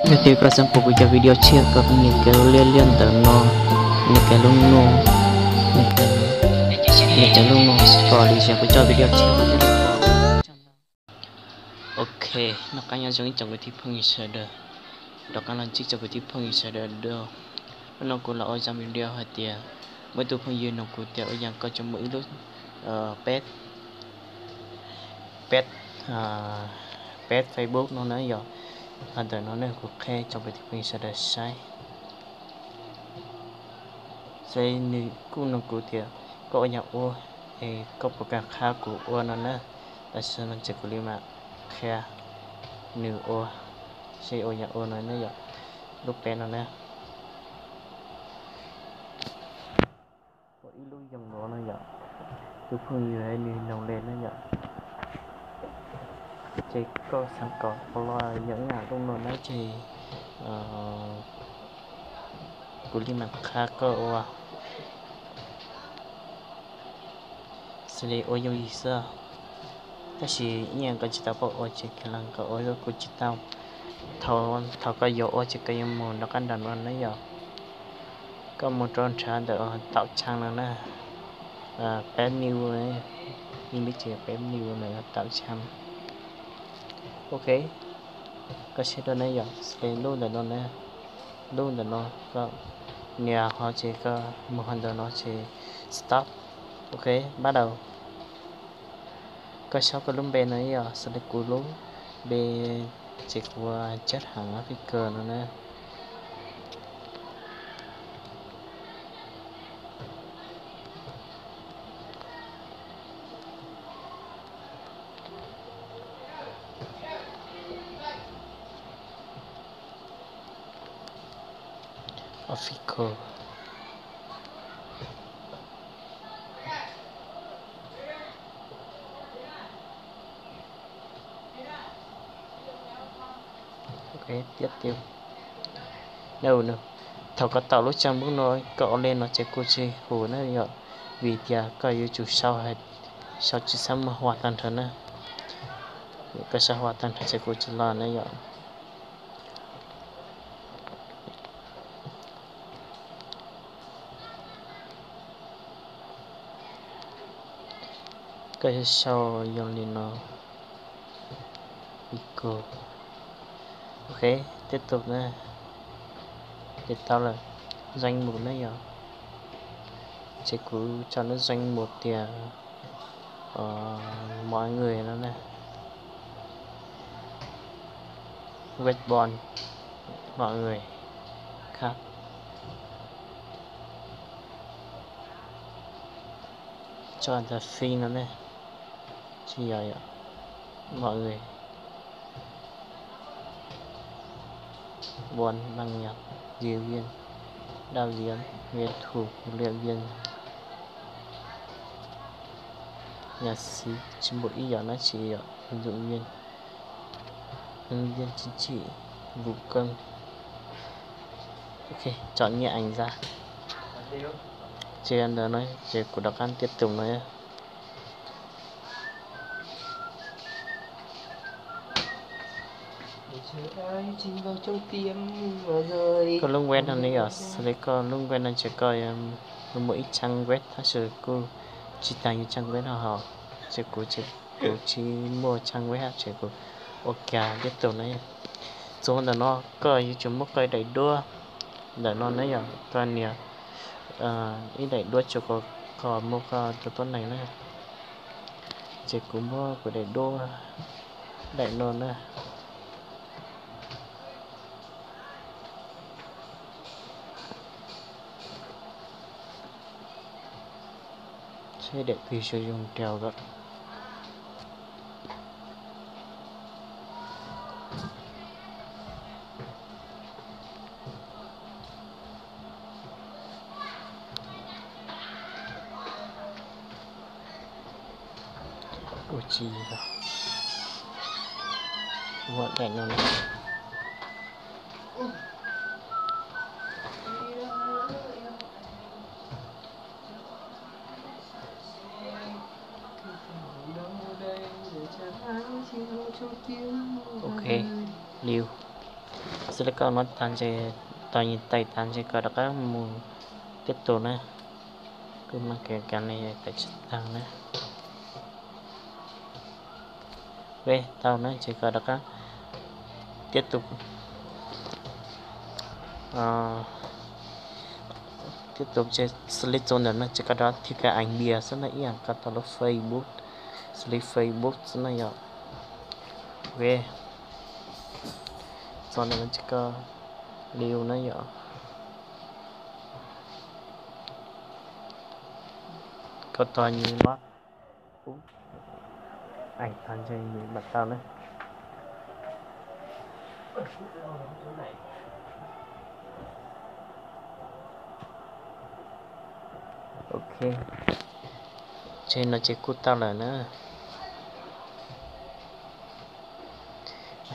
Yog tias koj xav pom kuv cov video tshiab, koj nias kiag lub liab liab ntawm no, nias kiag lub no, nias kiag lub no, pom li xyov kuv cov video tshiab koj thiaj li pom. Ok, noj qab nyob zoo ib tsoom kwv tij phooj ywg sawv daws, rov qab los ntsib tsoom kwv tij phooj ywg sawv daws dua. Hnub no kuv los ua zaj video hais tias muaj ib tug phooj ywg nug kuv tias ua cas koj tseem muaj ib lub peb, peb, peb Facebook no na yom. Los ntawm no ne kuv qhia tsoom kwv tij phooj ywg sawv daws saib. Ces nws kuj nug kuv tias koj ua yam ua, es koj puas kam qha kuv ua no na. Tam sim no ces kuv li mam qhia nws ua, seb ua yam ua no ne yom, lub peb no na. Ua ib lub yoos no no yom, tus phooj ywg nws nug li na yom. Ces koj xav kom ua los yog ib yam lub no na ces kuv li mam qha koj ua. Xws li ua yooj yim xwb, tab sis ib yam koj tsis tau paub ua ces khav lees koj ua kuj tsis tau. Thaum, thaum koj yuav ua ces koj yuav mus rov qab nram no na yom. Koj mus rau nrhav ntawm taum tshaj no na, peb new, ib lub ces peb new na, taum tshaj. Ok, koj saib rau na yom, xws li lub ntawm no na, lub ntawm no koj nias ho ces koj mus ho ntawm no ces stop. Ok, bắt đầu. Koj saib koj lub npe no yom, xws li kuv lub npe ces kuv ua Jab Ham Africa no na. Official. Thaum koj taum lub tsab npub no koj ua li no ces kuj tsis hum na yom, vim tias koj yuav tsum sau, sau tsis xav muag huam tag nrho na. Koj sau huam tag nrho ces kuj tsis los na yom. Koj yuav sau zoo li no. Icon. Ok, tiếp tục na. Ces tau lawm, danh mục na yom. Ces kuv tso lub danh mục tias mọi người no na. Web bon mọi người. Khab. Tso ntawm fin no ne. Tsis yog yom. Mọi người. Buôn Năng Nhật, diễn viên, đạo diễn, nguyên thủ, huấn luyện viên, nhạc sĩ, tsis muaj ib yam dab tsi yom, ứng cử viên, ứng viên chính trị, vụ công. Ok, chọn nhiếp ảnh gia. Ces ntawd no ces kuv rov qab tiếp tục no. Koj lub web no ne yom, xws li koj lub web no ces koj muaj ib trang web tab sis kuj tsis tas yus trang web no hos, ces kuv, kuv tsis muaj trang web ces kuv ua kiag tiếp tục no. Txuas ntawm no koj yuav tsum muab koj daim duab ntawm no ne yom, koj nias ib daim duab tso kom muaj koj tus tuab neeg na. Ces kuv muab kuv daim duab daim no na. Seb daim twg sau zoo rau kom. Ua tsis yog, ua daim no na. Ok, liu. Xws li koj no tag ntshe, tos nws tais tag ntshe koj rov qab mus tiếp tục na. Kuv mam kev kav li tawm tsis tag na. Ve tau na ces koj rov qab tiếp tục, tiếp tục ces xws li txog ntawm no ces koj rov qab thi kav ảnh bìa xwb na, ib yam koj tau lub Facebook, xws li Facebook xwb na yom. Ve txog ntawm no ces koj liu na yom. Koj tos nws no, ảnh tag ntshe nws mam tau na. Ok, ces no ces kuj tau lawm na.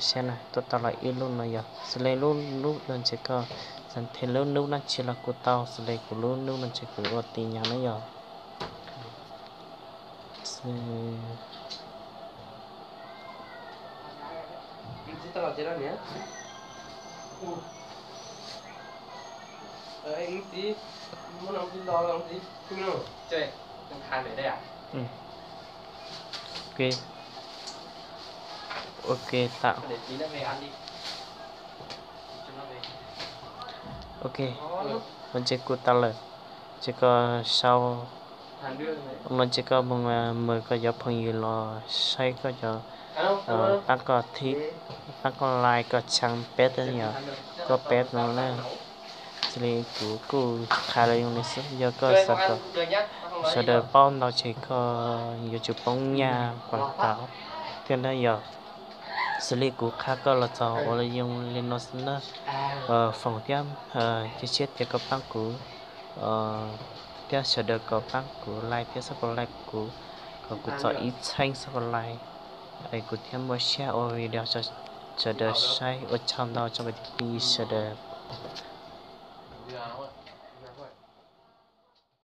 Saib na, tuaj tau los ib lub no yog xws li lub lub no ces koj xav thêm lub nub dab tsi los kuj tau, xws li kuv lub nub no ces kuv ua tin nhắn na yom. Ok, tau. Ok, no ces kuj tau lawm. Ces koj sau no ces koj mus mời koj cov phooj ywg los saib koj cov, pab koj thib, pab koj like koj channel peb thiab yom, koj peb no na. Xws li kuv kuj qha los zoo li xwb, yog koj xav kom sawv daws paub ntau ces koj yuav tsum poob nyaj quảng cáo thiab na yom. Xws li kuv qha koj los txog ua zoo li no xwb na. Foom thiab cia siab tias koj pab kuv thiab sawv daws kom pab kuv like thiab subscribe kuv, kom kuv txog ib txheeb subscribe es kuv thiaj muaj siab ua video rau sawv daws saib. Ua tsaug ntau tsoom kwv tij sawv daws.